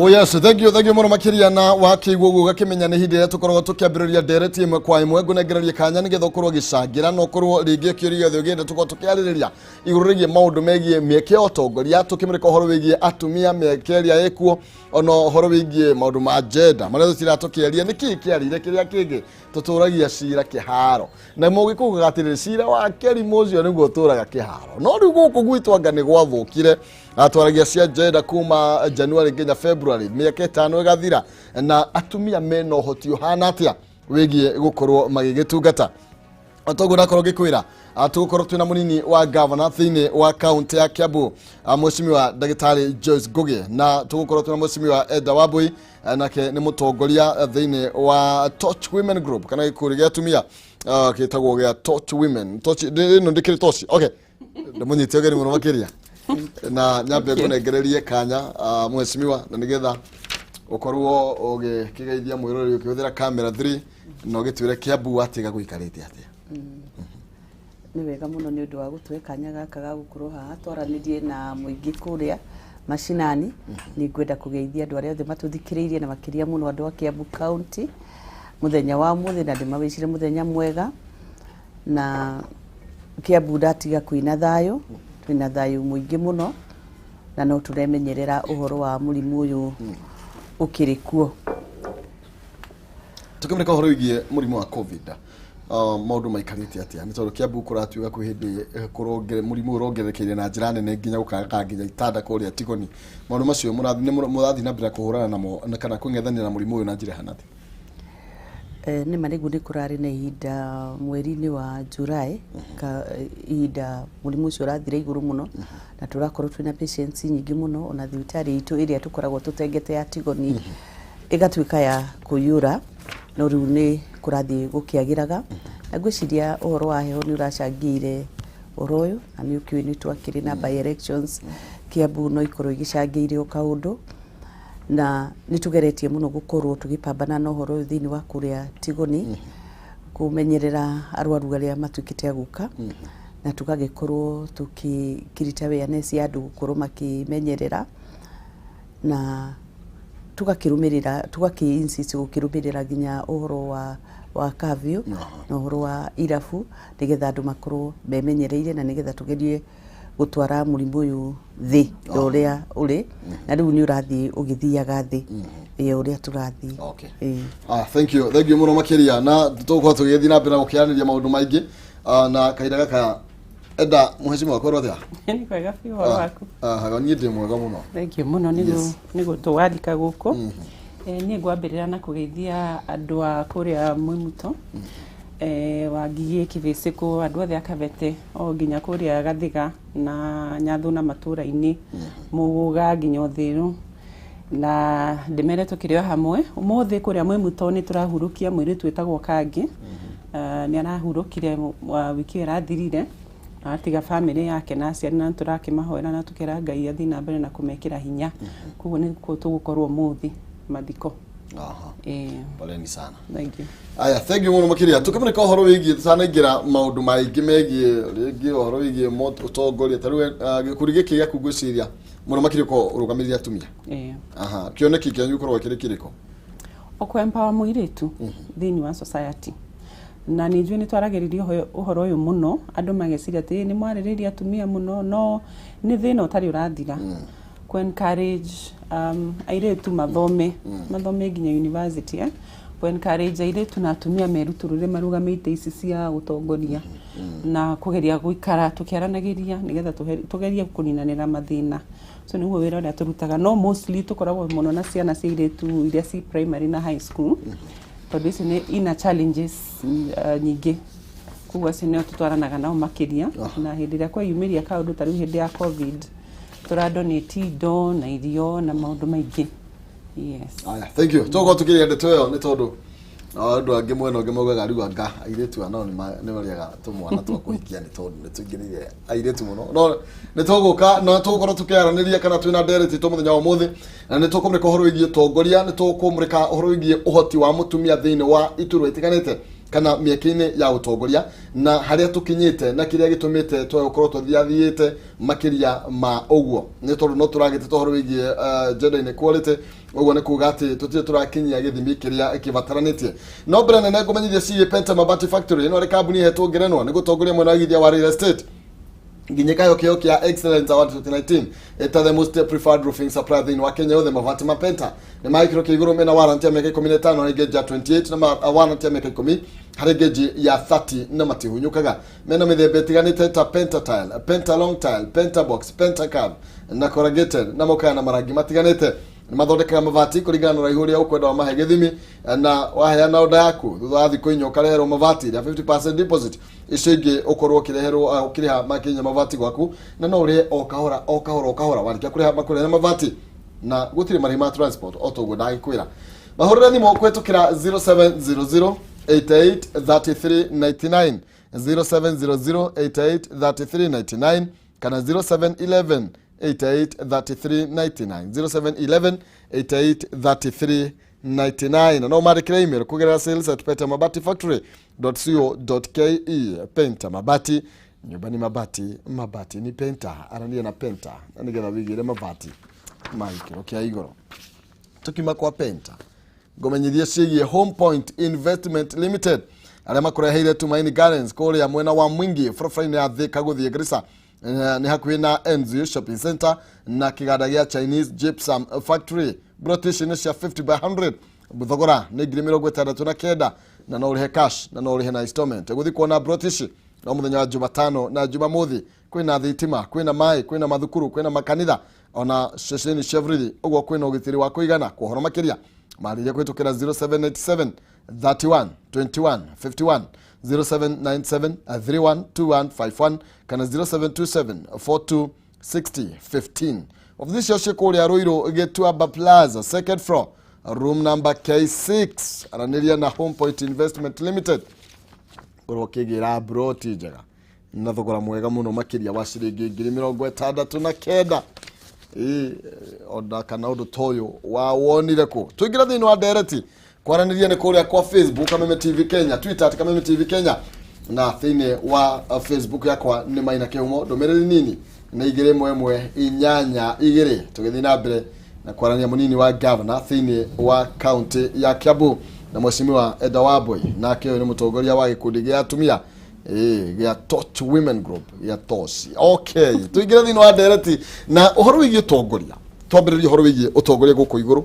Oh yes, thank you, thank you mũno makĩria. Na wakĩigua ũguo ũgakĩmenya nĩ ihinda rĩrĩa tũkoragwo tũkĩambĩrĩria ndereti ĩmwe kwa ĩmwe. Ngũnengererie kanya nĩgetha ũkorwo ũgĩcangĩra na ũkorwo rĩngĩ kĩũria gĩothe ũngĩenda tũkorwo tũkĩarĩrĩria igũrũ rĩgiĩ maũndũ megiĩ mĩeke ya ũtongoria, tũkĩmũrĩka ũhoro wĩgiĩ atumia, mĩeke ĩrĩa ĩkuo, ona ũhoro wĩgiĩ maũndũ ma gender marĩa tũtira tũkĩaria. Nĩkĩĩ kĩarĩire kĩrĩa kĩngĩ tũtũragia cira kĩharo, na mũgĩkũgaga atĩrĩrĩ, cira wa kĩrimũ ũcio nĩguo ũtũraga kĩharo. No rĩu gũkũ gwitũ anga nĩ gwathũkire. Atwaragia cia gender kuma January nginya February, mĩaka 5 ĩgathira, na atumia mena ũhoti ũhana atĩa wĩgiĩ gũkorwo magĩgĩtungata? Toguo ndakorwo ngĩkwĩra, tũgũkorwo twĩna mũnini wa gavana thĩinĩ wa kaunti ya Kiambu, Mheshimiwa Ndagĩtarĩ Joyce Ngugi, na tũgũkorwo twĩna Mheshimiwa Eda Wambui, nake nĩ mũtongoria thĩinĩ wa Torch Women Group, kana gĩkundi gĩa atumia gĩtagwo gĩa Torch Women. Torch ĩno ndĩkĩrĩ torch. Okay, ndĩmũnyite ũgeni mũno makĩria na nyambe ngũnengererie kanya, mheshimiwa, na nĩgetha ũkorwo ũgĩkĩgeithia mwĩroreri ũkĩhũthĩra camera 3 na ũgĩtwĩre Kiambu watiga gũikarĩte atĩa. Nĩ wega mũno nĩ ũndũ wa gũtũhe kanya gaka ga gũkorwo haha twaranĩrie na mũingĩ kũrĩa macinani. Nĩ ngwenda kũgeithia andũ arĩa othe matũthikĩrĩirie, na makĩria mũno andũ a Kiambu County mũthenya wa ũmũthĩ, na ndĩmawĩcire mũthenya mwega. Na Kiambu ndatiga kwĩna thayũ, twĩna thayũ mũingĩ mũno, na no tũremenyerera ũhoro wa mũrimũ ũyũ ũkĩrĩ kuo. Tũkĩmũrĩka ũhoro wĩgiĩ mũrimũ wa COVID, maũndũ maikarĩte atĩa? Nĩ tondũ Kiambu kũratuĩka kwĩ hĩndĩ mũrimũ ũrongererekeire na njĩra nene nginya gũkaga nginya itanda kũrĩa Tigoni. Maũndũ macio mũrathiĩ na mbere kũhũrana namo na kana kũng'ethanĩra na mũrimũ ũyũ na njĩra ĩhana atĩa? Nĩ ma nĩguo, nĩ kũrarĩ na ihinda mweri-inĩ wa July ka ihinda mũrimũ ũcio ũrathire igũrũ mũno, na tũrakorwo twĩna patients nyingĩ mũno, ona thibitarĩ itũ ĩrĩa tũkoragwo tũtengete ya Tigoni ĩgatuĩka ya kũiyũra. No rĩu nĩ kũrathiĩ gũkĩagĩraga, na ngwĩciria ũhoro wa heho nĩ ũracangĩire ũhoro ũyũ, na nĩ ũkĩũĩ nĩ twakĩrĩ na by elections Kiambu, no ikorwo igĩcangĩire o kaũndũ. Na nĩ tũgeretie mũno gũkorwo tũgĩpambana na ũhoro ũyũ thĩinĩ wa kũrĩa Tigoni, kũmenyerera arwaru arĩa matuĩkĩte a gũka, na tũgagĩkorwo tũkĩkirita awareness ya andũ gũkorwo makĩmenyerera, na tũgakĩrũmĩrĩra, tũgakĩ insist gũkĩrũmĩrĩra nginya ũhoro wa curfew na ũhoro wa irabu, nĩgetha andũ makorwo memenyereire, na nĩgetha tũgerie gũtwara mũrimũ ũyũ thĩ ya ũrĩa ũrĩ. Na rĩu nĩ ũrathiĩ ũgĩthiaga thĩ ya ũrĩa tũrathiĩ. Ĩĩ. Ah, thank you, thank you mũno makĩria, na tũgũkorwo tũgĩthiĩ na mbere na gũkĩarĩrĩria maũndũ maingĩ. Na kahinda gaka enda mũhecimiwa kwĩrwo atĩa? Nĩ kwega biũ, ũhoro waku? Ah, niĩ ndĩ mwega mũno. Thank you mũno nĩ gũtũwandĩka gũkũ. Niĩ ngwambĩrĩra na kũgeithia andũ a kũrĩa Mwimuto, Wangigĩ, Kĩbĩcĩkũ, andũ othe a Kabete, o nginya kũrĩa Gathiga na Nyathũ na matũũra-inĩ Mũgũga nginya Ũthĩrũ, na ndĩmere tũkĩrĩ o hamwe. Ũmũthĩ kũrĩa Mwimuto nĩ tũrahurũkia mũirĩtu wĩtagwo Kangi. Nĩ arahurũkire wiki ĩyo ĩrathirire, na atiga bamĩrĩ yake na aciari, na tũrakĩmahoera na tũkera Ngai athiĩ na mbere na kũmekĩra hinya. Koguo nĩkuo tũgũkorwo ũmũthĩ mathiko. Ĩĩ. Poleni sana. Thank you. Aya, thank you mũno makĩria. Tũkĩmũrĩka ũhoro wĩgiĩ, tũtanaingĩra maũndũ maingĩ megiĩ rĩngĩ ũhoro wĩgiĩ ũtongoria, ta rĩu gĩkundi gĩkĩ gĩaku, ngwĩciria mũno makĩria ũkorwo ũrũgamĩrĩire atumia. Ĩĩ. Aha, kĩoneki kĩanyu gĩkoragwo kĩrĩ kĩrĩkũ? O kũ empower mũirĩtu thĩinĩ wa society. Na nĩ njũĩ nĩ twaragĩrĩria ũhoro ũyũ mũno, andũ mageciria atĩ nĩ mwarĩrĩria atumia mũno, no nĩ thĩna ũtarĩ ũrathira. Kũ encourage airĩtu mathome nginya university, eh? Kũ encourage airĩtu na atumia merutũrũre marũgame itĩ ici cia ũtongoria, na kũgeria gũikara tũkĩaranagĩria nĩgetha tũgerie kũninanĩra mathĩna. So nĩguo wĩra ũrĩa tũrutaga, no mostly tũkoragwo mũno na ciana cia airĩtu iria ci primary na high school, tondũ icio nĩ ina challenges nyingĩ. Koguo acio nĩo tũtwaranaga nao makĩria, na hĩndĩ ĩrĩa kweyumĩria kaũndũ ta rĩu hĩndĩ ya COVID, tũradonate indo na irio na maũndũ maingĩ, yes. Aya, thank you. Tũgũkorwo tũkĩria ndeto ĩyo, nĩ tondũ nao andũ angĩ mwena ũngĩ maugaga rĩu anga airĩtu aya nao nĩ marĩaga tũmwana twa kũhikia, nĩ tondũ nĩ tũingĩrĩire airĩtu mũno. No nĩ tũgũka na tũgũkorwo tũkĩaranĩria kana twĩna ndereti tũ mũthenya wa ũmũthĩ, na nĩ tũkũmũrĩka ũhoro wĩgiĩ ũtongoria, nĩ tũkũmũrĩka ũhoro wĩgiĩ ũhoti wa mũtumia thĩinĩ wa iturwa itiganĩte kana mĩeke-inĩ ya ũtongoria, na harĩa tũkinyĩte na kĩrĩa gĩtũmĩte twage gũkorwo tũthiathiĩte makĩria ma ũguo, nĩ tondũ no tũragĩtete ũhoro wĩgiĩ gender inequality. Ũguo nĩ kuga atĩ tũtirĩ tũrakinyia gĩthimi kĩrĩa kĩbataranĩtie. No mbere nene ngũmenyithia ciĩgiĩ Penta Mabati Factory. Ĩno arĩ kambuni ĩhetwo ngerenwa nĩ gũtongoria mwena wa igithia wa real estate, nginya ĩkaheo kĩheo kĩa Excellence Award 2019 ĩta the most preferred roofing supplier thĩinĩ wa Kenya yothe. Mabati ma Penta nĩ ma gĩkĩro kĩa igũrũ, mena warranty ya mĩaka 15 harĩ gauge ya 28 na warranty ya mĩaka 10 harĩ gauge ya 30, na matihunyũkaga. Mena mĩthemba ĩtiganĩte ta Penta tile, Penta long tile, Penta box, Penta curve na corrugated, na mokaga na marangi matiganĩte. Nĩ mathondekaga mabati kũringana na ũraihu ũrĩa ũkwenda wamahe gĩthimi, na waheana oda yaku, thutha wa thikũ 4 ũkareherwo mabati ya 50% deposit, icio ingĩ ũkorwo ũkĩreherwo, ũkĩrĩha makinya mabati gwaku, na no ũrĩhe o kahora o kahora o kahora. Warĩkia kũrĩha, makũrehere mabati na gũtirĩ marĩhi ma transport. O toguo ndagĩkwĩra, mahũrĩre thimũ kũhĩtũkĩra 0700 88 33 99, 0700 88 33 99 kana 0711 88 33 99, 0711 88 33 99, na no mandĩkĩre email kũgerera sales@pentamabatifactory.co.ke. Penta Mabati, nyũmba ni mabati, mabati ni Penta. Arania na Penta na nĩgetha wĩigĩre mabati ma gĩkĩro kĩa igũrũ. Tukima kwa Penta, ngũmenyithie ciĩgiĩ Home Point Investment Limited, arĩa makũreheire Tumaini Gardens kũrĩa mwena wa Mwingi, barabara-inĩ ya Thika gũthiĩ Garissa. Nĩ hakuhĩ na Enzi Shopping Center na kĩganda gĩa Chinese Gypsum Factory. Broti ici nĩ cia 50 by 100, thogora nĩ 69,000, na no ũrĩhe cash na no ũrĩhe na installment. Gũthiĩ kuona broti ici no mũthenya wa Jumatano na Jumamothi. Kwĩna thitima, kwĩna maĩ, kwĩna mathukuru, kwĩna makanitha, ona ceceni cia borithi, ũguo kwĩna ũgitĩri wa kũigana. Kwa ũhoro makĩria, marĩria kũhĩtũkĩra 0787 31 21 51, 0797 31 21 51 kana 0727 42 60 15. Ofici cio ciĩ kũrĩa Ruiru, Gĩtuamba Plaza, second floor, room number K6. Aranĩria na Home Point Investment Limited ũrĩa ũkĩgĩra broti njega na thogora mwega mũno makĩria wa ciringi 69,000. Ĩ, ona kana ũndũ ta ũyũ wawonire kũ? Tũingĩra thĩinĩ wa ndereti kwaranĩria nĩ kũrĩa kwa Facebook Kameme TV Kenya, Twitter @KamemeTV Kenya, na thĩinĩ wa Facebook yakwa nĩ Maina Kĩhumo. Ndũmĩrĩri nini nĩ 21182. Tũgĩthiĩ na mbere na kwarania mũnini wa gavana thĩinĩ wa kaunti ya Kiambu na Mheshimiwa Eda Wambui, nake ũyũ nĩ mũtongoria wa gĩkundi gĩa atumia, gĩa Torch Women Group gĩa Toshi. Okay, tũingĩre thĩinĩ wa ndereti na ũhoro wĩgiĩ ũtongoria. Twambĩrĩrie ũhoro wĩgiĩ ũtongoria gũkũ igũrũ.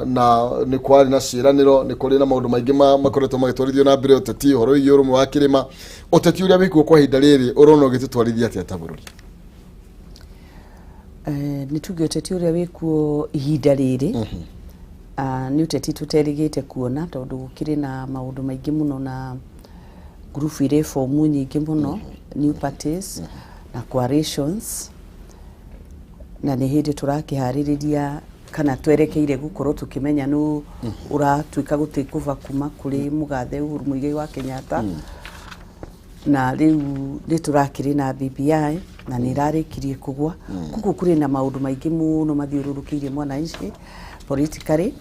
Na nĩ kwarĩ na ciĩranĩro, nĩ kũrĩ na maũndũ maingĩ makoretwo magĩtwarithio na mbere, ũteti, ũhoro wĩgiĩ ũrũmwe wa kĩrĩma. Ũteti ũrĩa wĩkuo kwa ihinda rĩrĩ, ũrona ũgĩtũtwarithia atĩa ta bũrũri? Nĩ tuge ũteti ũrĩa wĩkuo ihinda rĩrĩ nĩ ũteti tũterĩgĩte kuona, tondũ gũkĩrĩ na maũndũ maingĩ mũno na ngurubu irĩ bomu nyingĩ mũno, new parties na coalitions, na nĩ hĩndĩ tũrakĩharĩrĩria kana twerekeire gũkorwo tũkĩmenya nũ ũratuĩka gũtake over kuma kũrĩ mũgathe Uhuru Muigai wa Kenyatta. Na rĩu nĩ tũrakĩrĩ na BBI na nĩ ĩrarĩkirie kũgwa, koguo kũrĩ na maũndũ maingĩ mũno mathiũrũrũkĩirie mwananchi politically,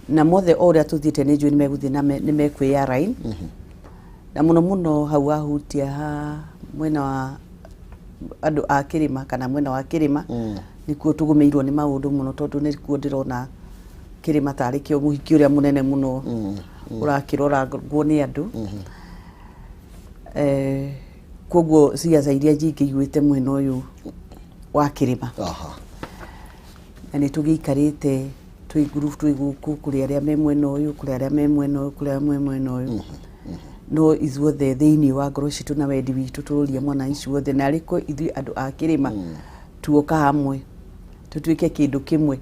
na mothe o ũrĩa tũthiĩte nĩ njũĩ nĩ megũthiĩ na nĩ mekwĩ align, na mũno mũno hau wahutia ha mwena wa andũ a kĩrĩma kana mwena wa kĩrĩma, nĩkuo tũgũmĩirwo nĩ maũndũ mũno, tondũ nĩkuo ndĩrona kĩrĩma tarĩ kĩo mũhiki ũrĩa mũnene mũno ũrakĩroragwo nĩ andũ. Koguo ciaca iria nyingĩ igwĩte mwena ũyũ wa kĩrĩma, na nĩ tũgĩikarĩte twĩ group twĩ gũkũ, kũrĩ arĩa me mwena ũyũ, kũrĩ arĩa me mwena ũyũ, kũrĩ arĩa me mwena ũyũ, no ithuothe thĩinĩ wa ngoro citũ na wendi witũ tũrũrie mwananchi wothe, na arĩko ithuĩ andũ a kĩrĩma tuoka hamwe tũtuĩke kĩndũ kĩmwe,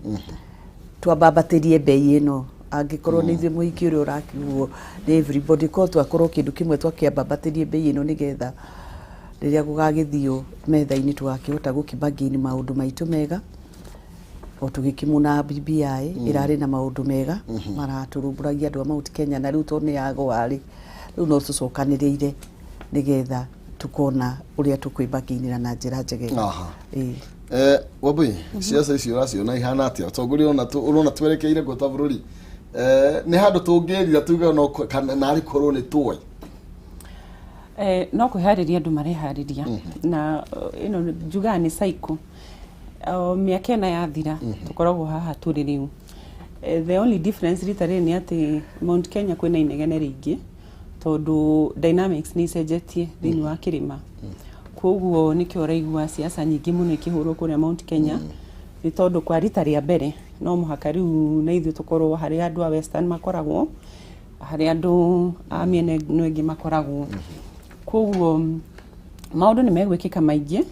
twambambatĩrie mbei ĩno. Angĩkorwo nĩ ithuĩ mũhiki ũrĩa ũrakiugwo nĩ everybody, korwo twakorwo kĩndũ kĩmwe, twakĩambambatĩrie mbei ĩno nĩgetha rĩrĩa gũgagĩthio metha-inĩ tũgakĩhota gũkĩbargain maũndũ maitũ mega. O tũgĩkĩmũna BBI ĩrarĩ na maũndũ mega maratũrũmbũragia andũ a Mount Kenya, na rĩu tondũ nĩ yagwa rĩ, rĩu no tũcokanĩrĩire nĩgetha tukona ũrĩa tũkwĩbargainĩra na njĩra njegega. Ĩĩ. Wambui, ciaca icio ũraciona ihana atĩa? Ũtongoria ũrona twerekeire kũ ta bũrũri? Nĩ handũ tũngĩrira tuge no kana narĩ korwo nĩ tũĩ? No kwĩharĩria andũ mareharĩria, na ĩno njugaga nĩ cycle. O mĩaka ĩna yathira tũkoragwo haha tũrĩ rĩu. The only difference rita rĩrĩ nĩ atĩ Mount Kenya kwĩna inegene rĩingĩ tondũ dynamics nĩ icenjetie thĩinĩ wa kĩrĩma. Koguo nĩkĩo ũraigua siasa nyingĩ mũno ikĩhũrwo kũrĩa Mount Kenya nĩ tondũ kwa rita rĩa mbere no mũhaka rĩu na ithuĩ tũkorwo harĩa andũ a Western makoragwo, harĩa andũ a mĩena ĩno ĩngĩ makoragwo. Koguo maũndũ nĩ megwĩkĩka maingĩ.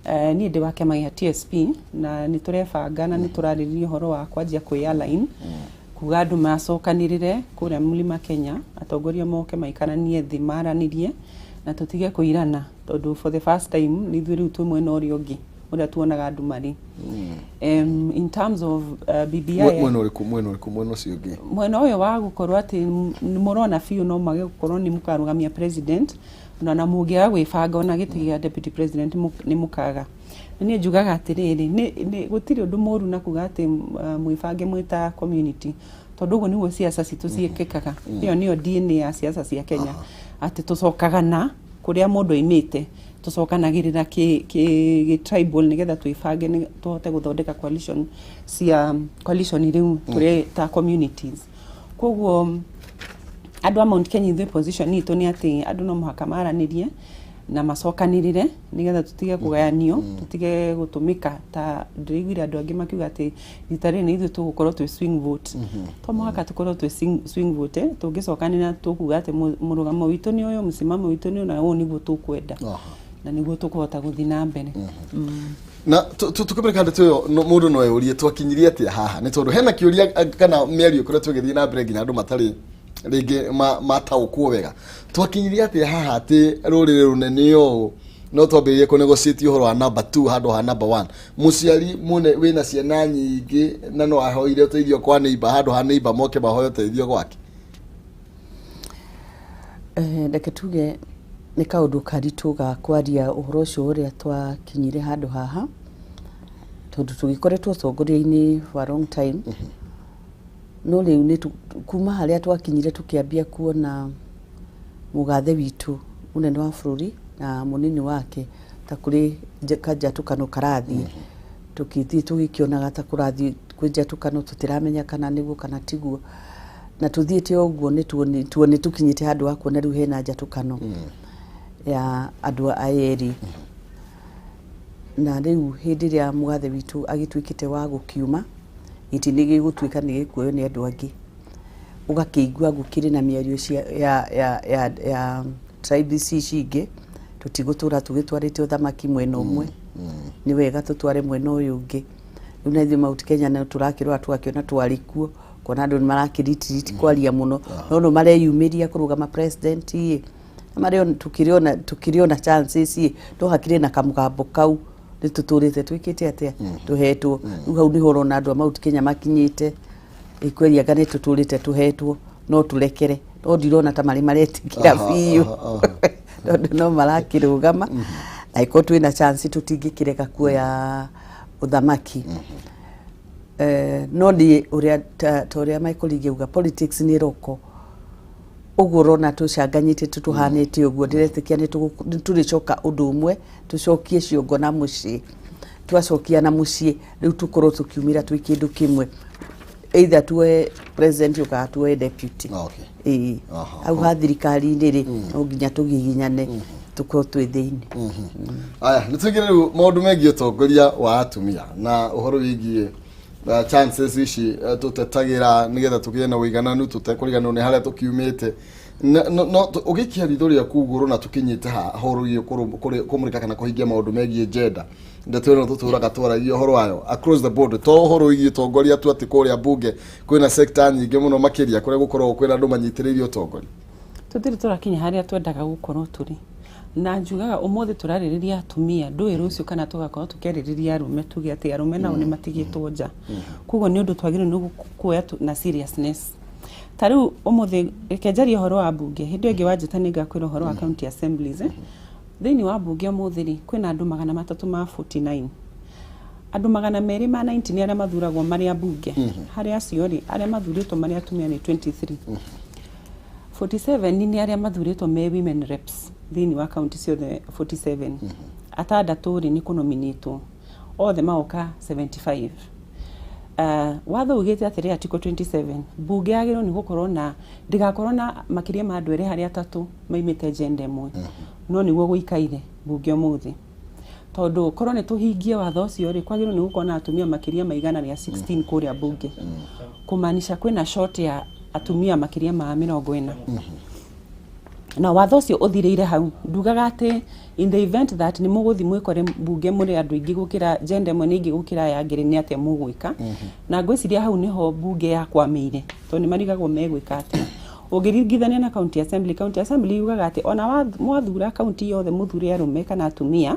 Niĩ ndĩ wa kĩama gĩa TSP na nĩ tũrebanga na nĩ tũrarĩrĩria ũhoro wa kwanjia kwĩ align, kuga andũ macokanĩrĩre kũrĩa Mlima Kenya, atongoria moke maikaranie thĩ maranĩrie na tũtige kũirana, tondũ for the first time nĩ ithuĩ rĩu twĩ mwena ũrĩa ũngĩ ũrĩa tuonaga andũ marĩ. In terms of BBI. Mwena ũrĩkũ, mwena ũrĩkũ, mwena ũcio ũngĩ? Mwena ũyũ wa gũkorwo atĩ nĩ mũrona biũ no mwage gũkorwo nĩ mũkarũgamia president, na mũngĩaga gwĩbanga ona gĩtĩ gĩa deputy president nĩ mũkaga. Na niĩ njugaga atĩrĩrĩ, nĩ gũtirĩ ũndũ mũru na kuga atĩ mwĩbange mwĩ ta community, tondũ ũguo nĩguo siasa citũ ciĩkĩkaga. Ĩyo nĩyo DNA ya siasa cia Kenya, atĩ tũcokaga na kũrĩa mũndũ aimĩte, tũcokanagĩrĩra kĩ tribal nĩgetha twĩbange nĩ tũhote gũthondeka coalition cia coalition rĩu tũrĩ ta communities. Koguo andũ a Mount Kenya, ithuĩ position itũ nĩ atĩ andũ no mũhaka maranĩrie na macokanĩrĩre nĩgetha tũtige kũgayanio, tũtige gũtũmĩka. Ta ndĩraiguire andũ angĩ makiuga atĩ rita rĩrĩ nĩ ithuĩ tũgũkorwo twĩ swing vote. To mũhaka tũkorwo twĩ swing vote, tũngĩcokanĩrĩra tũkuga atĩ mũrũgamo witũ nĩ ũyũ, mũsimamo witũ nĩ ũyũ, na ũũ nĩguo tũkwenda na nĩguo tũkũhota gũthiĩ na mbere. Na tukĩmĩrĩka ndeto ĩyo, mũndũ no eyũrie twakinyirie atĩa haha, nĩ tondũ hena kĩũria kana mĩario ĩkoretwo ĩgĩthiĩ na mbere nginya andũ matarĩ rĩngĩ mataũkwo wega twakinyirie atĩa haha atĩ rũrĩrĩ rũnene ũũ no twambĩrĩrie kũ negotiate ũhoro wa number 2 handũ ha number 1. Mũciari mũne wĩna ciana nyingĩ na no ahoire ũteithio kwa neighbor handũ ha neighbor moke mahoe ũteithio gwake. Reke tuge nĩ kaũndũ karitũ ga kwaria ũhoro ũcio ũrĩa twakinyire handũ haha, tondũ tũgĩkoretwo ũtongoria-inĩ for a long time, no rĩu nĩ kuma harĩa twakinyire tũkĩambia kuona mũgathe witũ mũnene wa bũrũri na mũnini wake ta kũrĩ kanjatũkano karathiĩ, tũkĩthiĩ tũgĩkĩonaga ta kũrathiĩ kwĩ njatũkano, tũtiramenya kana nĩguo kana tiguo, na tũthiĩte o ũguo nĩ tuone tũkinyĩte handũ ha kuona rĩu hena njatũkano ya andũ aya erĩ. Na rĩu hĩndĩ ĩrĩa mũgathe witũ agĩtuĩkĩte wa gũkiuma, gĩtĩ nĩ gĩgũtuĩka nĩ gĩkuoywo nĩ andũ angĩ, ũgakĩigua gũkĩrĩ na mĩario cia ya tribe ici cingĩ, tũtigũtũra tũgĩtwarĩte ũthamaki mwena ũmwe, nĩ wega tũtware mwena ũyũ ũngĩ. Rĩu na ithuĩ Mount Kenya no tũrakĩrora tũgakĩona twarĩ kuo, kuona andũ nĩ marakĩritiriti kwaria mũno, no no mareyumĩria kũrũgama president ĩ marĩ tũkĩrĩ ona chances ĩ, no hakĩrĩ na kamũgambo kau nĩ tũtũrĩte twĩkĩte atĩa tũhetwo. Rĩu hau nĩho ũrona andũ a Mount Kenya makinyĩte ĩkweria anga nĩ tũtũrĩte tũhetwo, no tũrekere, no ndirona ta marĩ maretĩkĩra biũ, tondũ no marakĩrũgama na ĩkorwo twĩna chance tũtingĩkĩrega kuoya ũthamaki. No niĩ ũrĩa ta ũrĩa Michael ingĩuga, politics nĩ roko ũguo ũrona tũcanganyĩte tũhanĩte ũguo, ndĩretĩkia nĩ tũrĩcoka ũndũ ũmwe, tũcokie ciongo na mũciĩ. Twacokia na mũciĩ rĩu tũkorwo tũkiumĩra twĩ kĩndũ kĩmwe, either tuoe president kana tuoe deputy. Ĩĩ. Hau ha thirikari-inĩ rĩ, no nginya tũgiginyane tũkorwo twĩ thĩinĩ. Aya, nĩ tũingĩre rĩu maũndũ megiĩ ũtongoria wa atumia na ũhoro wĩgiĩ chances ici tũtetagĩra nĩgetha tũgĩe na ũigananu tũtekũriganĩrwo nĩ harĩa tũkiumĩte. No ũgĩikia ritho rĩaku ũguo na tũkinyĩte ha horo wĩgiĩ kũmũrĩka kana kũhingia maũndũ megiĩ gender, ndeto ĩno tũtũraga twaragia ũhoro wayo across the board, to ũhoro wĩgiĩ ũtongoria tu atĩ kũrĩa mbunge kwĩna sector nyingĩ mũno makĩria kũrĩa gũkoragwo kwĩna andũ manyitĩrĩire ũtongoria. Tũtirĩ tũrakinya harĩa twendaga gũkorwo tũrĩ, na njugaga ũmũthĩ tũrarĩrĩria atumia, ndũĩ rũciũ kana tũgakorwo tũkĩarĩrĩria arũme, tuge atĩ arũme nao nĩ matigĩtwo nja. Koguo nĩ ũndũ twagĩrĩirwo nĩ kuoya na seriousness. Ta rĩu ũmũthĩ reke njarie ũhoro wa mbunge, hĩndĩ ĩyo ĩngĩ wanjĩta nĩ ngakwĩra ũhoro wa county assemblies. Thĩinĩ wa mbunge ũmũthĩ rĩ, kwĩna andũ 349, andũ 290 nĩ arĩa mathuragwo marĩ ambunge. Harĩ acio rĩ, arĩa mathurĩtwo marĩ atumia nĩ 23, 47 nĩ arĩa mathurĩtwo me women reps thĩinĩ wa county ciothe 47, atandatũ rĩ nĩ kũnominĩtwo. Othe magoka 75. Watho ugĩte atĩrĩ, Article 27, mbunge yagĩrĩirwo nĩ gũkorwo na ndĩgakorwo na makĩria ma andũ erĩ harĩ atatũ maimĩte gender ĩmwe. No nĩguo gũikaire mbunge ũmũthĩ, tondũ korwo nĩ tũhingie watho ũcio rĩ, kwagĩrĩirwo nĩ gũkorwo na atumia makĩria ma 116 kũrĩa mbunge, kũmaanisha kwĩna short ya atumia makĩria ma 40. Na watho ũcio ũthirĩire hau, ndugaga atĩ in the event that nĩ mũgũthiĩ mwĩkore mbunge mũrĩ andũ aingĩ gũkĩra gender ĩmwe nĩ aingĩ gũkĩra aya angĩ rĩ, nĩ atĩa mũgwĩka? Na ngwĩciria hau nĩho mbunge yakwamĩire, tondũ nĩ marigagwo megwĩka atĩa. Ũngĩringithania na county assembly, county assembly yugaga atĩ ona mwathura county yothe, mũthure arũme kana atumia,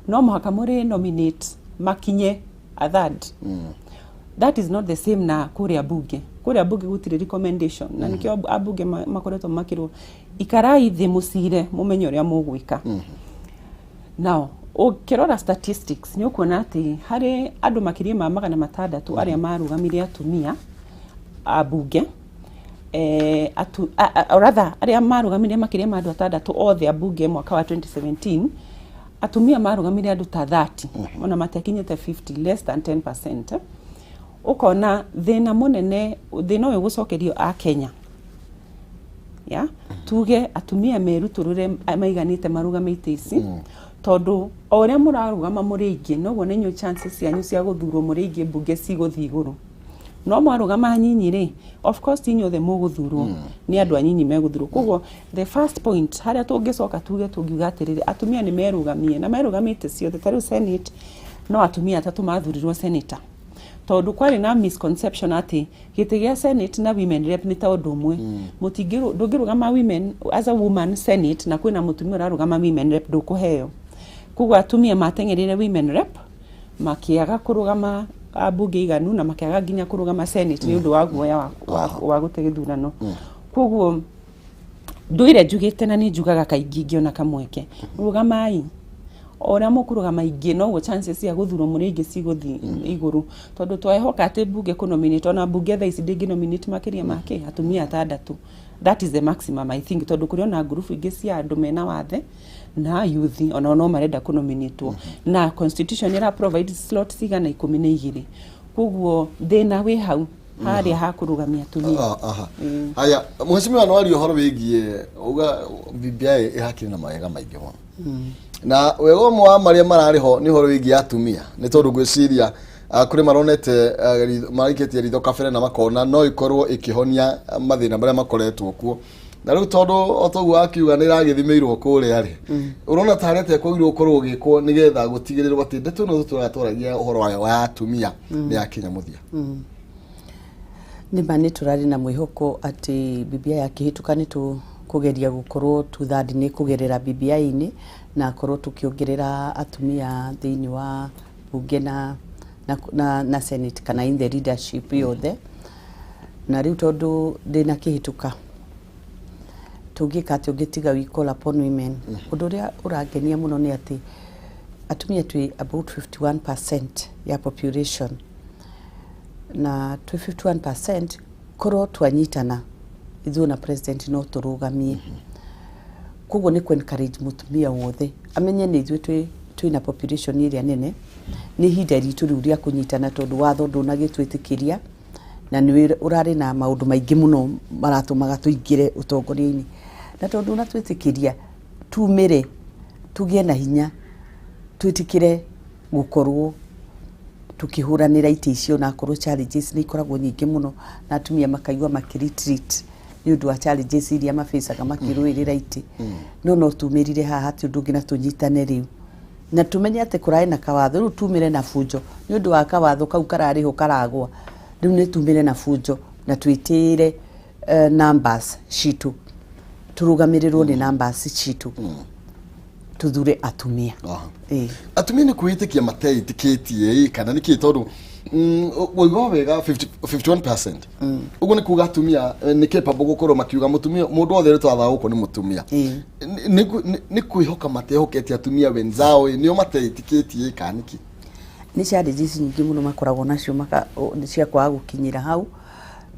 no mũhaka mũrĩ nominate makinye a third. That is not the same na kũrĩa mbunge. Kũrĩa mbunge gũtirĩ recommendation, na nĩkĩo ambunge makoretwo makĩrwo ikarai thĩ mũcire mũmenye ũrĩa mũgwĩka. Now ũkĩrora statistics, nĩ ũkuona atĩ harĩ andũ makĩria ma 600 arĩa marũgamire atumia a mbunge, or rather arĩa marũgamire makĩria ma andũ atandatũ othe a mbunge mwaka wa 2017, atumia marũgamire andũ ta 30, ona matiakinyĩte 50, less than 10%. Ũkona thĩna mũnene, thĩna ũyũ gũcokerio a Kenya ya tuge atumia merutũrũre maiganĩte marũgame itĩ ici, tondũ o ũrĩa mũrarũgama mũrĩ aingĩ, noguo nĩ inyuĩ chances cianyu cia gũthurwo mũrĩ aingĩ mbunge cigũthiĩ igũrũ. No mwarũgama anyinyi rĩ, of course ti inyuothe mũgũthurwo, nĩ andũ anyinyi megũthurwo. Koguo the first point harĩa tũngĩcoka tuge, tũngiuga atĩrĩrĩ, atumia nĩ merũgamie na merũgamĩte ciothe. Ta rĩu Senate, no atumia atatũ mathurirwo senator, tondũ kwarĩ na misconception atĩ gĩtĩ gĩa Senate na women rep nĩ ta ũndũ ũmwe. Ndũngĩrũgama women as a woman Senate na kwĩna mũtumia ũrarũgama women rep, ndũkũheo. Koguo atumia mateng'erire women rep, makĩaga kũrũgama ambunge iganu, na makĩaga nginya kũrũgama Senate nĩ ũndũ wa guoya wa gũte gĩthurano. Koguo ndũire njugĩte, na nĩ njugaga kaingĩ ingĩona kamweke, rũgamai. O ũrĩa mũkũrũgama aingĩ, noguo chances cia gũthurwo mũrĩ aingĩ cigũthiĩ igũrũ, tondũ twehoka atĩ mbunge kũnominate, ona mbunge thaa ici ndĩngĩnominate makĩria ma kĩ atumia atandatũ. That is the maximum, I think, tondũ kũrĩ ona ngurubu ingĩ cia andũ mena wathe na youth, onao no marenda kũnominatwo, na constitution ĩra provide slot cigana 12. Koguo thĩna wĩ hau harĩa ha kũrũgamia atumia. Ah, aha. Haya, mheshimiwa, no aria ũhoro wĩgiĩ uga BBI ĩrakĩrĩ na mawega maingĩ mũno, na wega ũmwe wa marĩa mararĩ ho nĩ ũhoro wĩgiĩ atumia, nĩ tondũ ngwĩciria kũrĩ maronete marikĩtie ritho kabere na makona no ĩkorwo ĩkĩhonia mathĩna marĩa makoretwo kuo. Na rĩu tondũ o toguo akiuga nĩ ĩragĩthimĩirwo kũrĩa rĩ, ũrona ta harĩa atĩa kwagĩrĩirwo gũkorwo gũgĩkwo nĩgetha gũtigĩrĩrwo atĩ ndeto ĩno tũratwaragia ũhoro wayo wa atumia nĩ yakinya mũthia? Nĩ ma nĩ tũrarĩ na mwĩhoko atĩ BBI yakĩhĩtũka, nĩ tũkũgeria gũkorwo two-third nĩ kũgerera BBI-inĩ, na korwo tũkĩongerera atumia thĩinĩ wa bunge na Senate kana in the leadership yothe. Na rĩu tondũ ndĩna kĩhĩtũka, tũngĩka atĩ ũngĩ tiga we call upon women. Ũndũ ũrĩa ũrangenia mũno nĩ atĩ atumia twĩ about 51% ya population, na twĩ 51%, korwo twanyitana ithuĩ na president no tũrũgamie. Koguo nĩ kũ encourage mũtumia wothe amenye nĩ ithuĩ twĩna population ĩrĩa nene, nĩ ihinda ritũ rĩu rĩa kũnyitana, tondũ watho ndũnagĩtwĩtĩkĩria na nĩ ũrarĩ na maũndũ maingĩ mũno maratũmaga tũingĩre ũtongoria-inĩ, na tondũ ndũnatwĩtĩkĩria, tumĩre tũgĩe na hinya, twĩtĩkĩre gũkorwo tukĩhũranĩra itĩ icio, na akorwo challenges nĩ ikoragwo nyingĩ mũno, na atumia makaigua makĩ retreat nĩ ũndũ wa challenges iria mabacaga makĩrũĩrĩra itĩ, no tumĩrire haha, hati ũndũ ũngĩ, na tũnyitane rĩu na tumenye atĩ kũrarĩ na kawatho. Rĩu tumĩre na bunjo nĩ ũndũ wa kawatho kau kararĩho karagwa. Rĩu nĩ tumĩre na bunjo na twĩtĩĩre numbers citũ, tũrũgamĩrĩrwo nĩ numbers citũ, tuthure atumia. Ĩĩ. Atumia nĩ kwĩĩtĩkia mateĩtĩkĩtie ĩ, kana nĩ kĩ? Tondũ waigua wega 50 51%, ũguo nĩ kuga atumia nĩ capable gũkorwo makiuga mũtumia, mũndũ wothe ũrĩa twathaga gũkũ nĩ mũtumia. Nĩ kwĩhoka matehokete atumia wenzao ĩ, nĩo mateĩtĩkĩtie ĩ, kana nĩkĩ? Nĩ challenges nyingĩ mũno makoragwo nacio cia kwaga gũkinyĩra hau,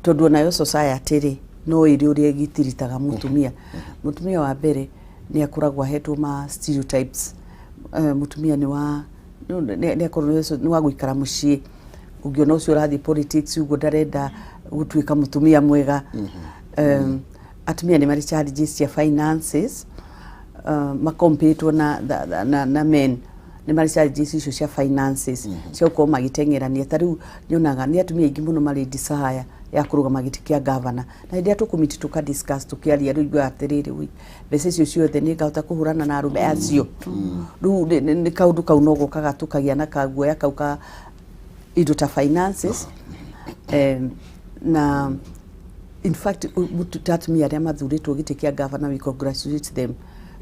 tondũ onayo society rĩ, no ĩrĩ ũrĩa ĩgĩtiritaga mũtumia. Mũtumia wa mbere nĩ akoragwo ahetwo ma stereotypes. Mũtumia nĩ wa Nĩ akorwo nĩ wa gũikara mũciĩ, ũngĩona ũcio ũrathiĩ politics ũguo ndarenda gũtuĩka mũtumia mwega. Atumia nĩ marĩ challenges cia finances, makompetwo na men. Nĩ marĩ challenges icio cia finances cia gũkorwo magĩteng'erania. Ta rĩu nyonaga nĩ atumia aingĩ mũno marĩ desire ya kũrũgama gĩtĩ kĩa gavana, na hĩndĩ ĩrĩa tũkũmiti tũka discuss, tũkĩaria, rĩu iguaga atĩrĩrĩ, "Ui, mbeca icio ciothe nĩ ngahota kũhũrana na arũme acio?" Rĩu nĩ kaũndũ kau no gokaga tũkagĩa na kaguoya kau ka indo ta finances. Na in fact ta atumia arĩa mathurĩtwo gĩtĩ kĩa gavana, we congratulate them,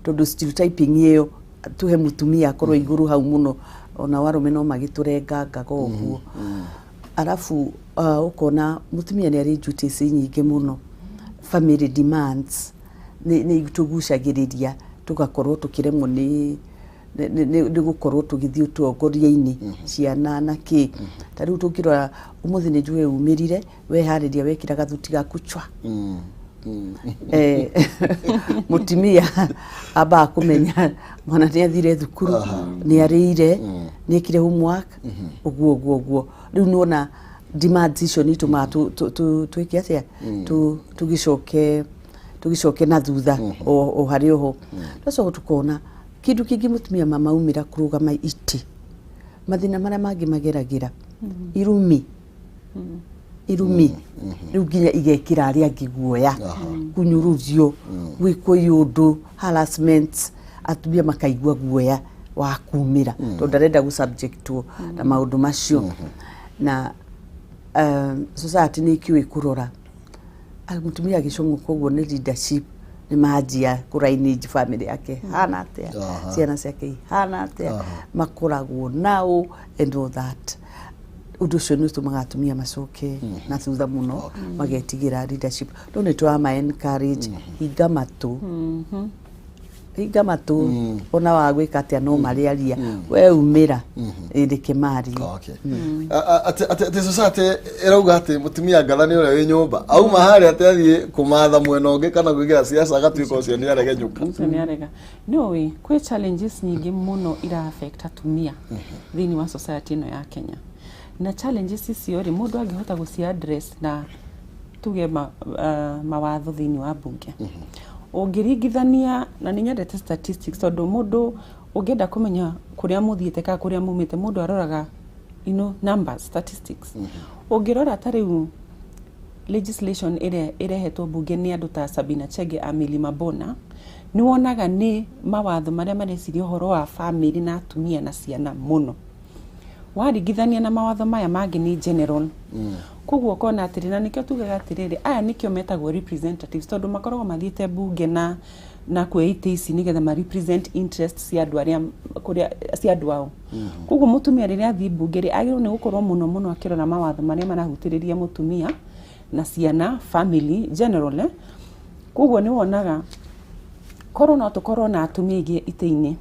tondũ stereotyping ĩyo tuhe mũtumia akorwo igũrũ hau mũno, ona arũme no magĩtũrengangaga ũguo. Arabu ũkona mũtumia nĩ arĩ duties nyingĩ mũno, family demands nĩ tũgucagĩrĩria, tũgakorwo tũkĩremwo nĩ gũkorwo tũgĩthiĩ ũtongoria-inĩ, ciana na kĩ. Ta rĩu tũngĩrora ũmũthĩ, nĩ njũĩ umĩrire weharĩria, wekĩra gathuti gaku chwa. Mũtumia ambaga kũmenya mwana nĩ athire thukuru, nĩ arĩire, nĩ ekire homework, ũguo ũguo ũguo. Rĩu nĩwona demands icio nĩ itũmaga twĩke atĩa, tũgĩcoke na thutha o harĩ oho. Tũgacoka tũkona kĩndũ kĩngĩ, mũtumia mamaumĩra kũrũgama itĩ, mathĩna marĩa mangĩ mageragĩra, irumi, irumi rĩu nginya igekĩra arĩa angĩ guoya, kunyururio, gwĩkwo iũndũ, harassment, atumia makaigua guoya wa kumĩra tondũ ndarenda gũ-subjectwo na maũndũ macio. Na society nĩ ĩkĩũĩ kũrora. Mũtumia agĩcong'ũka ũguo nĩ leadership, nĩ manjia kũrainĩnji family yake hana atĩa, ciana ciake ihana atĩa, makoragwo nao and all that. Ũndũ ũcio nĩ ũtũmaga atumia macoke na thutha mũno, magetigĩra leadership. No nĩ tũrama encourage, hinga matũ, hinga matũ, ona wa gwĩka atĩa no marĩaria, we umĩra, reke marie. Okay. Atĩ society ĩrauga atĩ mũtumia ngatha nĩ ũrĩa wĩ nyũmba, auma harĩa atĩ athiĩ kũmatha mwena ũngĩ kana kũingĩra siasa, agatuĩka ũcio nĩ aregenyũka. Ũcio nĩ arega. Nĩ kwĩ challenges nyingĩ mũno ira affect atumia thĩinĩ wa society ĩno ya Kenya, na challenges icio rĩ, mũndũ angĩhota gũci address na tuge mawatho thĩinĩ wa bunge ũngĩringithania. Na nĩ nyendete statistics, tondũ mũndũ ũngĩenda kũmenya kũrĩa mũthiĩte kana kũrĩa mumĩte, mũndũ aroraga numbers, statistics. Ũngĩrora ta rĩu legislation ĩrĩa ĩrehetwo bunge nĩ andũ ta Sabina Chege a Milima Bona, nĩ wonaga nĩ mawatho marĩa mareciria ũhoro wa family na atumia na ciana mũno, waringithania na mawatho maya mangĩ nĩ general. Koguo ũkona atĩrĩ, na nĩkĩo tugaga atĩrĩrĩ, aya nĩkĩo metagwo representatives, tondũ makoragwo mathiĩte bunge na kuoya itĩ ici nĩgetha ma represent interest cia andũ arĩa kũrĩa cia andũ ao. Koguo mũtumia rĩrĩa athiĩ bunge rĩ, agĩrĩirwo nĩ gũkorwo mũno mũno akĩrora mawatho marĩa marahutĩrĩria mũtumia na ciana, family general, eh? Koguo nĩ wonaga korwo no tũkorwo na atumia aingĩ itĩ-inĩ,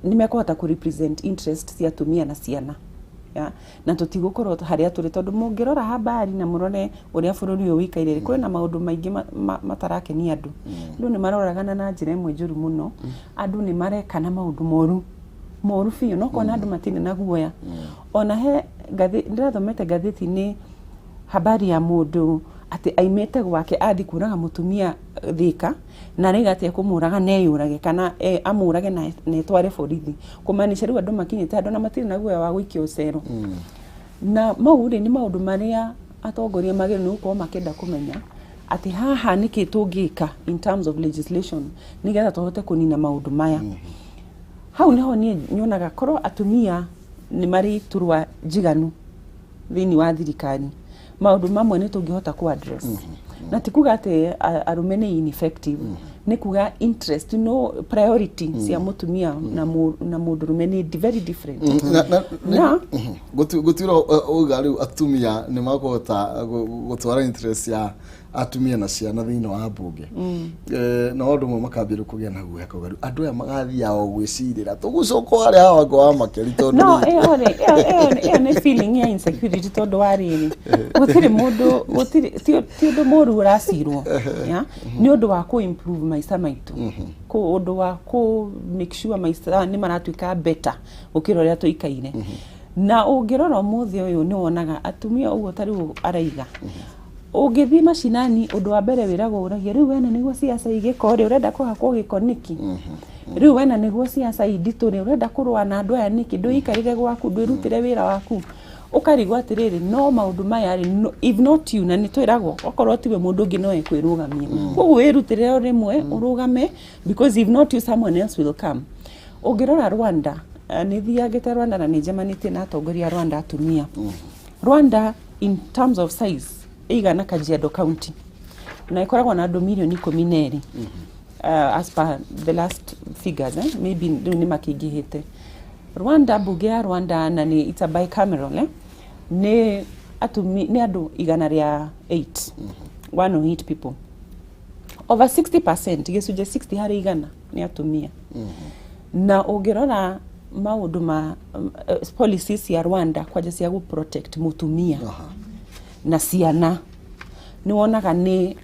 nĩ mekũhota kũ represent interest cia atumia na ciana ya, na tũtigũkorwo harĩa tũrĩ, tondũ mũngĩrora habari na mũrore ũrĩa bũrũri ũyũ ũikaire rĩ, kwĩna maũndũ maingĩ matarakenia andũ. Andũ nĩ maroragana na njĩra ĩmwe njũru mũno, andũ nĩ marekana maũndũ moru moru biũ, no kona andũ matirĩ na guoya. Ona he ndĩrathomete ngathĩti-inĩ habari ya mũndũ atĩ aimĩte gwake athi kũraga mũtumia Thika, na araiga atĩ ekũmũraga na eyũrage kana amũrage na etware borithi, kũmaanisha rĩu andũ makinyĩte handũ na matirĩ na guoya wa gũikio cero. Na mau rĩ, nĩ maũndũ marĩa atongoria magĩrĩirwo nĩ gũkorwo makĩenda kũmenya atĩ haha nĩkĩ tũngĩka in terms of legislation nĩgetha tũhote kũnina maũndũ maya. Hau nĩho niĩ nyonaga korwo atumia nĩ marĩ iturwa njiganu thĩinĩ wa thirikari, maũndũ mamwe nĩ tũngĩhota kũ address. Na ti kuga atĩ arũme nĩ ineffective, nĩ kuga interest no priority cia mũtumia na mũndũrũme nĩ very different. Gũtuĩra uga rĩu atumia nĩ makũhota gũtwara interest ya atumia na ciana thĩinĩ wa mbunge, na ũndũ ũmwe makambĩrĩria kũgĩa na guoya, kauga rĩu andũ aya magathiaga o gwĩcirĩra tũgũcoka harĩa hawa wa makeri tondũ No ĩyo rĩ, ĩyo nĩ feeling ya insecurity, tondũ wa rĩrĩ, gũtirĩ mũndũ, gũtirĩ, ti ũndũ mũru ũracirwo ya nĩ ũndũ wa kũ improve. maica maitũ, ũndũ wa kũ make sure maica nĩ maratuĩka better gũkĩra ũrĩa tũikaire. Na ũngĩrora ũmũthĩ ũyũ, nĩ wonaga atumia ũguo ta rĩu araiga, ũngĩthiĩ macinani, ũndũ wa mbere wĩragwo, ũragia rĩu wena nĩguo ciaca igĩko rĩ, ũrenda kũhakwo gĩko nĩkĩ? Rĩu wena nĩguo ciaca inditũ rĩ, ũrenda kũrũa na andũ aya nĩkĩ? Ndwĩikarĩre gwaku, ndwĩrutĩre wĩra waku. Ũkarigwo atĩrĩrĩ, no maũndũ maya rĩ, no, if not you, na nĩ twĩragwo okorwo tiwe, mũndũ ũngĩ no ekwĩrũgamia. Koguo wĩrutĩre o rĩmwe ũrũgame, because if not you, someone else will come. Ũngĩrora Rwanda, nĩ thiangĩte Rwanda na nĩ njemanĩtie na atongoria a Rwanda atumia. Rwanda in terms of size ĩigana Kajiado County na ĩkoragwo na andũ mirioni 12, as per the last figures, eh? Maybe rĩu nĩ makĩingĩhĩte. Rwanda, mbunge ya Rwanda, na nĩ it's a bicameral, eh? Nĩ atumi nĩ andũ 108, 108 people. Over 60%, gĩcunjĩ 60 harĩ 100 nĩ atumia. Na ũngĩrora maũndũ ma policies cia Rwanda, kwanja cia gũ protect mũtumia na ciana, nĩ wonaga nĩ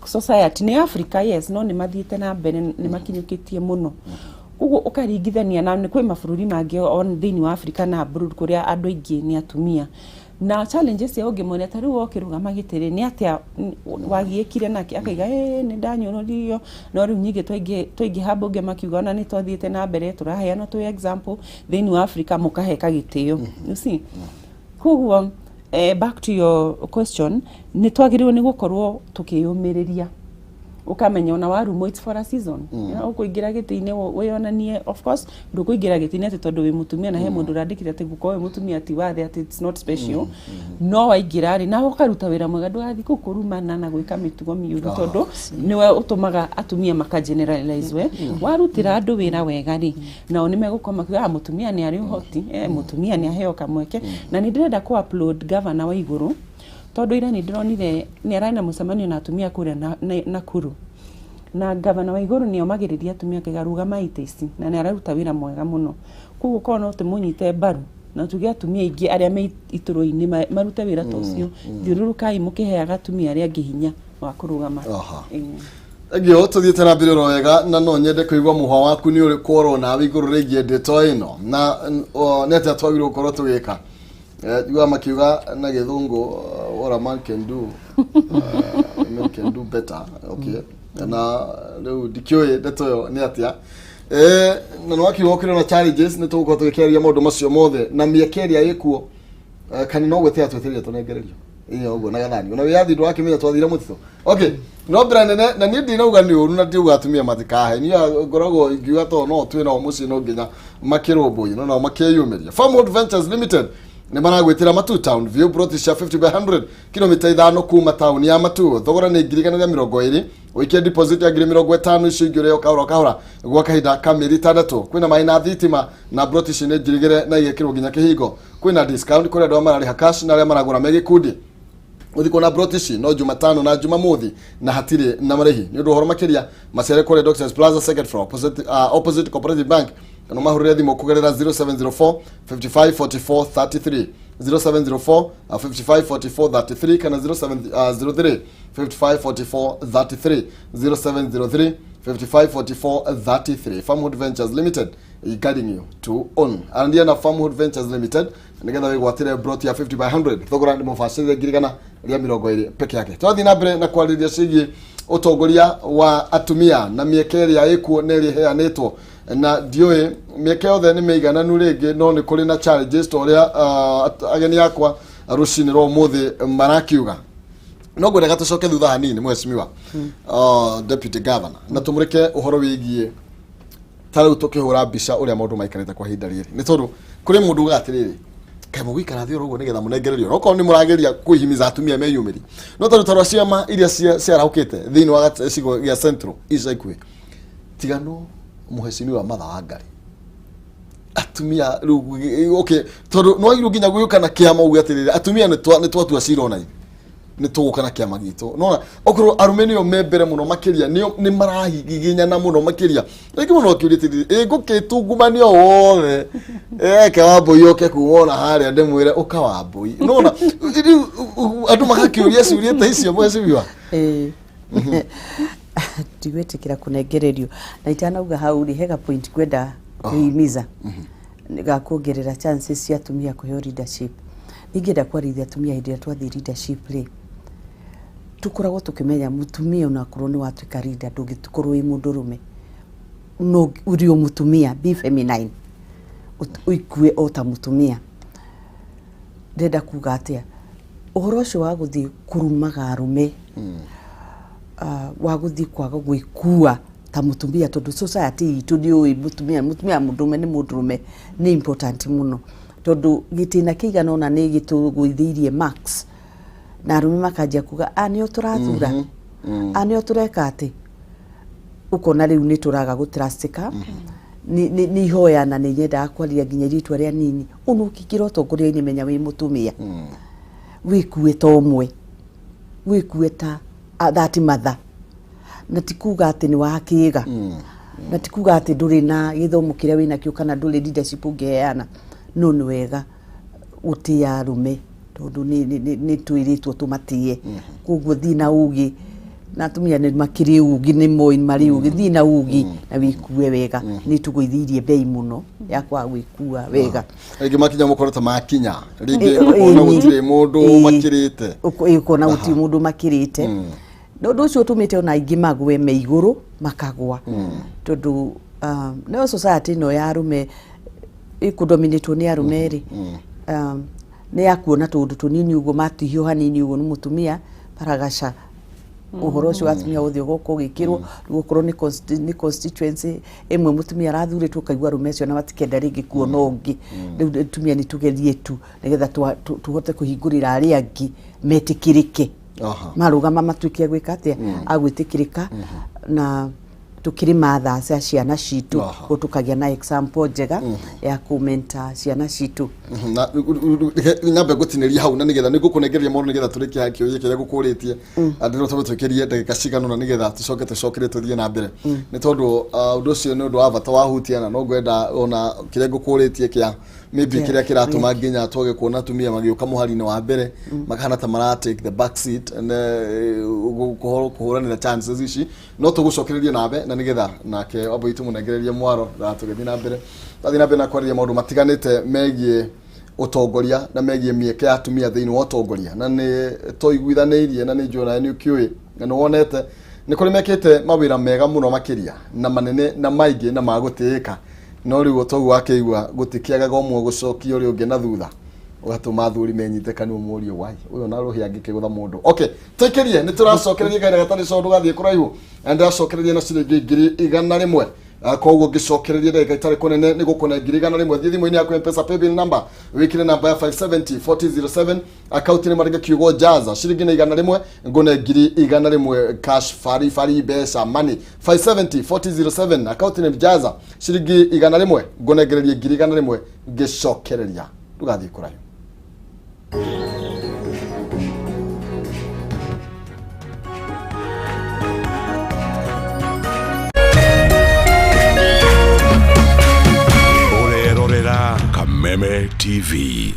society nĩ Africa, yes, no nĩ mathiĩte na mbere, nĩ makinyũkĩtie mũno. Koguo ũkaringithania na nĩ kwĩ mabũrũri mangĩ on thĩinĩ wa Africa na abroad kũrĩa andũ aingĩ nĩ atumia na challenges cia ũngĩmona ta rĩu okĩrũgama gĩtĩ-rĩ, nĩ atĩa wagiĩkire nake akaiga ĩ nĩ ndanyũrũririo, no rĩu nyingĩ twaingĩha mbunge makiuga ona nĩ twathiĩte na mbere, tũraheana twĩ example thĩinĩ wa Africa, mũkaheka gĩtĩo, you see. Koguo back to your question, nĩ twagĩrĩirwo nĩ gũkorwo tũkĩyũmĩrĩria, ũkamenya ona warumwo, it's for a season. Ũkũingĩra gĩtĩ-inĩ wĩyonanie. Of course ndũkũingĩra gĩtĩ-inĩ atĩ tondũ wĩ mũtumia, na he mũndũ ũrandĩkire atĩ gũkorwo wĩ mũtumia ti wathe, atĩ it's not special. No waingĩra rĩ, nawe ũkaruta wĩra mwega, ndũgathiĩ kũu kũrumana na gwĩka mĩtugo mĩũru, tondũ nĩwe ũtũmaga atumia maka generalize. We warutĩra andũ wĩra wega rĩ, nao nĩ megũkorwo makiuga, "Ah, mũtumia nĩ arĩ ũhoti, mũtumia nĩ aheo kamweke." Na nĩ ndĩrenda kũ upload governor wa igũrũ, tondũ ira nĩ ndĩronire nĩ ararĩ na mũcemanio na atumia kũrĩa Nakuru, na gavana wa igũrũ nĩ omagĩrĩria atumia akaiga rũgama itĩ ici, na nĩ araruta wĩra mwega mũno. Koguo korwo no tũmũnyite mbaru na tuge atumia aingĩ arĩa me itũrũ-inĩ marute wĩra ta ũcio, thiũrũrũkai mũkĩheaga atumia arĩa angĩ hinya wa kũrũgama. Thengiũ, tũthiĩte na mbere oro wega, na no nyende kũigua mũhwa waku nĩ ũrĩkũ ũrona wĩ igũrũ rĩgiĩ ndeto ĩno, na nĩ atĩa twagĩrĩirwo gũkorwo tũgĩka. Njiguaga makiuga na gĩthũngũ, what a man can do, men can do better. Okay, na rĩu ndikĩũĩ ndeto ĩyo nĩ atĩa. Na nĩ wakiuga ũkĩrĩ na challenges, nĩ tũgũkorwo tũgĩkĩaria maũndũ macio mothe na mĩeke ĩrĩa ĩkuo. Kana no gwĩtĩra twetereire tũnengererio ĩyo ũguo na gathani ona wĩyathi ndwakĩmenya twathire mũtitũ. Okay, no mbere nene, na niĩ ndinauga nĩ ũru na ndiuga atumia matikahe, niĩ ngoragwo ingiuga tondũ no twĩ nao mũciĩ, no nginya makĩrũmbũiye, no nao makĩyumĩria. Farmwood Ventures Limited nĩ maragwĩtĩra Matu Town View, plot cia 50 by 100, kilomita 5 kuma taũni ya Matu. Thogora nĩ 120,000, ũikie deposit ya 50,000, icio ingĩ ũrĩo kahora kahora gwa kahinda ka mĩeri 6. Kwĩna maĩ na thitima, na plot ici nĩ njirigĩre na igekĩrwo nginya kĩhingo. Kwĩna discount kũrĩ andũ arĩa mararĩha cash na arĩa maragũra me gĩkundi. Gũthiĩ kuona plot ici no Jumatano na Jumamothi, na hatirĩ na marĩhi. Nĩ ũndũ ũhoro makĩria, macere kũrĩa Doctors Plaza, second floor, opposite Cooperative Bank, kana mahũrĩre thimũ kũgerera 0704 55 44 33, 0704 55 44 33, kana 0703 55 44 33, 0703 55 44 33. Farmhood Ventures Limited, guiding you to own. Arandia na Farmhood Ventures Limited nigetha wĩgwatĩre plot ya 50 by 100. Thogora nĩ mũbacĩrĩre, 120,000 peke yake. Twathiĩ na mbere na kwarĩrĩria ciĩgiĩ ũtongoria wa atumia na mĩeke ĩrĩa ĩkuo na ĩrĩa ĩheanĩtwo, na ndiũĩ mĩeke yothe nĩ mĩigananu rĩngĩ, no nĩ kũrĩ na challenges ta ũrĩa ageni akwa rũcinĩ rwa ũmũthĩ marakiuga. No ngwendaga tũcoke thutha hanini, mheshimiwa deputy governor, na tũmũrĩke ũhoro wĩgiĩ ta rĩu tũkĩhũra mbica ũrĩa maũndũ maikarĩte kwa ihinda rĩrĩ, nĩ tondũ kũrĩ mũndũ ugaga atĩrĩrĩ, kaĩ mũgũikara thĩ oro ũguo nĩgetha mũnengererio? No korwo nĩ mũrageria kwĩhimiza atumia meyumĩrie, no tondũ tarwa ciama iria ciarahũkĩte thĩinĩ wa gĩcigo gĩa Central ica ikuhĩ, tigano mũhecimiwa Martha Wangari, atumia rĩu, okay, tondũ no agĩrĩirwo nginya gũgĩũka na kĩama uge atĩrĩrĩ, atumia nĩ twatua cira ona ithuĩ nĩ tũgũka na kĩama gitũ. Nona okorwo arũme nĩo me mbere mũno makĩria, nĩo nĩ marahiginyana mũno makĩria rĩngĩ mũno, akĩũria atĩrĩrĩ, ĩ ngũkĩtungumania wothe eke Wambũi oke kuma ona harĩa ndĩmwĩre ũka Wambũi. Nona rĩu andũ magakĩũria ciũria ta icio, mheshimiwa. Ĩĩ. Tũtigwĩtĩkĩra kũnengererio. Na itanauga hau rĩ, hega point ngwenda kũhimiza ga kuongerera chances cia atumia kũheo leadership. Ningĩenda kwarithia atumia hĩndĩ ĩrĩa twathiĩ leadership rĩ, tũkoragwo tũkĩmenya mũtumia onakorwo nĩ watuĩka leader ndũngĩkorwo wĩ mũndũrũme, no ũrĩ o mũtumia, be feminine, ũikue o ta mũtumia. Ndĩrenda kuga atĩa? Ũhoro ũcio wa gũthiĩ kũrumaga arũme, wa gũthiĩ kwaga gwĩkua ta mũtumia, tondũ society itũ nĩ ũĩ mũtumia mũtumia mũndũrũme nĩ mũndũrũme, nĩ important mũno, tondũ gĩtĩna kĩigana ũna nĩ gĩtũgũithĩirie marks, na arũme makanjia kuga a nĩo tũrathura, a nĩo tũreka atĩ, ũkona rĩu nĩ tũraga gũtrustika. Nĩ ihoya na nĩ nyendaga kwaria nginya airĩtu arĩa anini, ona ũkĩingĩra ũtongoria-inĩ, menya wĩ mũtumia, wĩkue ta ũmwe, wĩkue ta that mother, na ti kuga atĩ nĩ wakĩga, na ti kuga atĩ ndũrĩ na gĩthomo kĩrĩa wĩnakĩo kana ndũrĩ leadership ũngĩheana, no nĩ wega gũtĩa arũme, tondũ nĩ twĩrĩtwo tũmatĩe. Koguo thiĩ na ũgĩ, na atumia nĩ makĩrĩ ũgĩ, nĩ moĩ marĩ ũgĩ. Thiĩ na ũgĩ na wĩkue wega. Nĩ tũgũithĩirie bei mũno ya kwaga gwĩkua wega. Rĩngĩ makinya mũkorwo ta makinya rĩngĩ ũkona gũtirĩ mũndũ makĩrĩte. Ũkona gũtirĩ mũndũ makĩrĩte, na ũndũ ũcio ũtũmĩte ona aingĩ magwe me igũrũ, makagwa, tondũ no society ĩno ya arũme ĩkũdominĩtwo nĩ arũme rĩ, nĩ ya kuona tũũndũ tũnini ũguo, matihio hanini ũguo nĩ mũtumia, baragaca ũhoro ũcio wa atumia wothe ũgoka ũgĩkĩrwo. Rĩu okorwo nĩ constituency ĩmwe mũtumia arathurĩtwo, ũkaigua arũme acio na matikenda rĩngĩ kuona ũngĩ. Rĩu atumia nĩ tũgerie tu nĩgetha tũhote kũhingũrĩra arĩa angĩ metĩkĩrĩke, marũgama matuĩke a gwĩka atĩa, a gwĩtĩkĩrĩka, na tukĩrĩ mothers a ciana citũ, koguo tũkagĩa na example njega ya kũmenta ciana citũ. Na reke nyambe ngũtinĩria hau, na nĩgetha nĩ ngũkũnengereria mũno, nĩgetha tũrĩkie kĩũria kĩrĩa ngũkũrĩtie. Ndĩrona tondũ twĩkĩrie ndagĩka cigana ũna nĩgetha tũcoke tũcokere tũthiĩ na mbere, nĩ tondũ ũndũ ũcio nĩ ũndũ wa bata wahutia, na no ngwenda ona kĩrĩa ngũkũrĩtie kĩa maybe kĩrĩa kĩratũma nginya twage kuona atumia magĩũka mũhari-inĩ wa mbere, makahana ta mara take the back seat and kũhũranĩra chances ici. No tũgũcokererie nawe, na nĩgetha nake wambo itũ mũnengererie mwaro, na tũgĩthiĩ na mbere, twathiĩ na mbere na kwarĩria maũndũ matiganĩte megiĩ ũtongoria na megiĩ mĩeke ya atumia thĩinĩ wa ũtongoria. Na nĩ tũiguithanĩirie, na nĩ njũĩ nawe nĩ ũkĩũĩ na nĩ wonete nĩ kũrĩ mekĩte mawĩra mega mũno makĩria na manene na maingĩ na ma gũtĩĩka, no rĩu ũtoguo wakĩigua gũtikĩagaga ũmwe gũcokia ũrĩa ũngĩ na thutha, ũgatũma athuri menyite kanua, mũriũ wai ũyũ na rũhĩ angĩkĩgũtha mũndũ. Okay, tũikĩrie, nĩ tũracokereria kahinda gatarĩ co, ndũgathiĩ kũraihu, na ndĩracokereria na ciringi 100,000. Koguo ngĩcokereria ndagĩka itarĩ kũnene nĩ gũkũne 100,000. Thiĩ thimũ-inĩ yaku, Mpesa paybill number, wĩkĩre namba ya 570 4007, akaunti nĩ marĩke kiugo jaza, ciringi nĩ 100, ngũne 100,000 cash, bari bari mbeca money. 570 4007, akaunti nĩ jaza, ciringi 100, ngũnengererie 100,000 ngĩcokereria. Ndũgathiĩ kũraihu. Ũrerorera Kameme TV.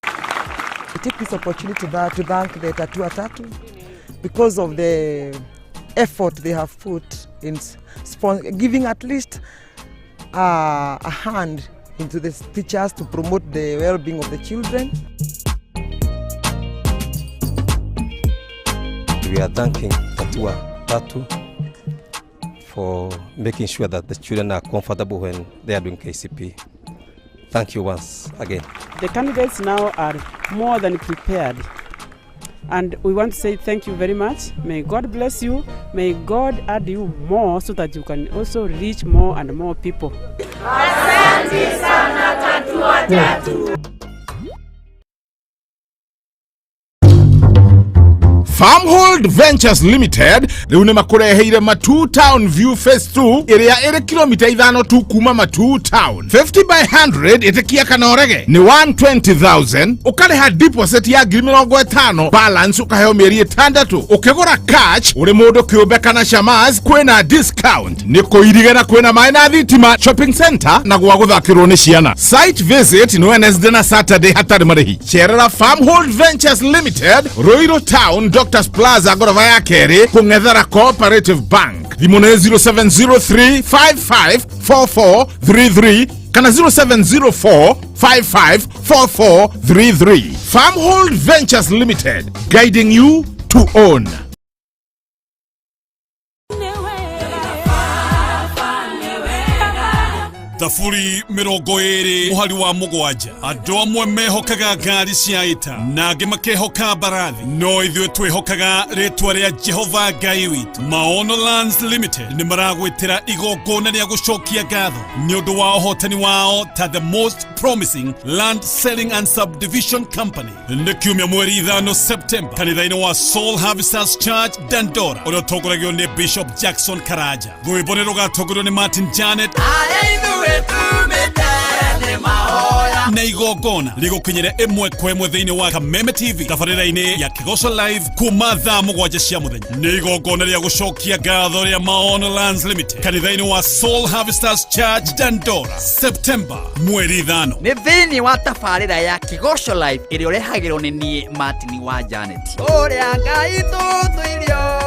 I take this opportunity to thank the Tatua Tatu because of the effort they have put in giving at least a hand into the teachers to promote the well-being of the children. We are thanking Tatua Tatu for making sure that the children are comfortable when they are doing KCPE. Thank you once again. The candidates now are more than prepared. And we want to say thank you very much. May God bless you. May God add you more so that you can also reach more and more people. Asante sana Tatua Tatu. Farmhold Ventures Limited rĩu nĩ makũreheire Matu Town View Phase 2 ĩrĩa ĩrĩ kilomita 5 tu kuma Matu Town. 50 by 100, ĩtĩkia kana ũrege, nĩ 120,000. Ũkarĩha deposit ya 50,000, balance ũkaheo mĩeri 6. Ũkĩgũra cash ũrĩ mũndũ kĩũmbe kana shamas, kwĩna discount. Nĩ kũirige na kwĩna maĩ na thitima, shopping center na gwa gũthakĩrwo nĩ ciana. Site visit nĩ Wednesday na Saturday hatarĩ marĩhi. Cerera Farmhold Ventures Limited, Ruiru Town, Dr. Doctors Plaza ngoroba ya kerĩ kũng'ethera Cooperative Bank. Thimũ nĩ 0703554433 kana 0704554433. Farmhold Ventures Limited, guiding you to own. Thaburi 27:7. Andũ amwe mehokaga ngari cia ita na angĩ makehoka mbarathi, no ithuĩ twĩhokaga rĩtwa rĩa Jehova Ngai witũ. Maono Lands Limited nĩ maragwĩtĩra igongona rĩa gũcokia ngatho nĩ ũndũ wa ũhotani wao ta the most promising land selling and subdivision company. Nĩ kiumia 5 Septemba kanitha-inĩ wa Soul Harvesters Church Dandora, ũrĩa ũtongoragio nĩ Bishop Jackson Karaja. Rwĩmbo nĩ rũgatongoragio nĩ Martin Janet na igongona rĩgũkinyĩra ĩmwe kwa ĩmwe thĩinĩ wa Kameme TV tabarĩra-inĩ ya Kĩgoco Live kuma thaa 7 cia mũthenya. Nĩ igongona rĩa gũcokia ngatho rĩa Maono Lands Limited kanitha-inĩ wa Soul Harvesters Church Dandora, Septemba 5. Nĩ thĩinĩ wa tabarĩra ya Kĩgoco Live ĩrĩa ũrehagĩrwo nĩ niĩ Martin wa Janet. Ũrĩa Ngai tũtũirio.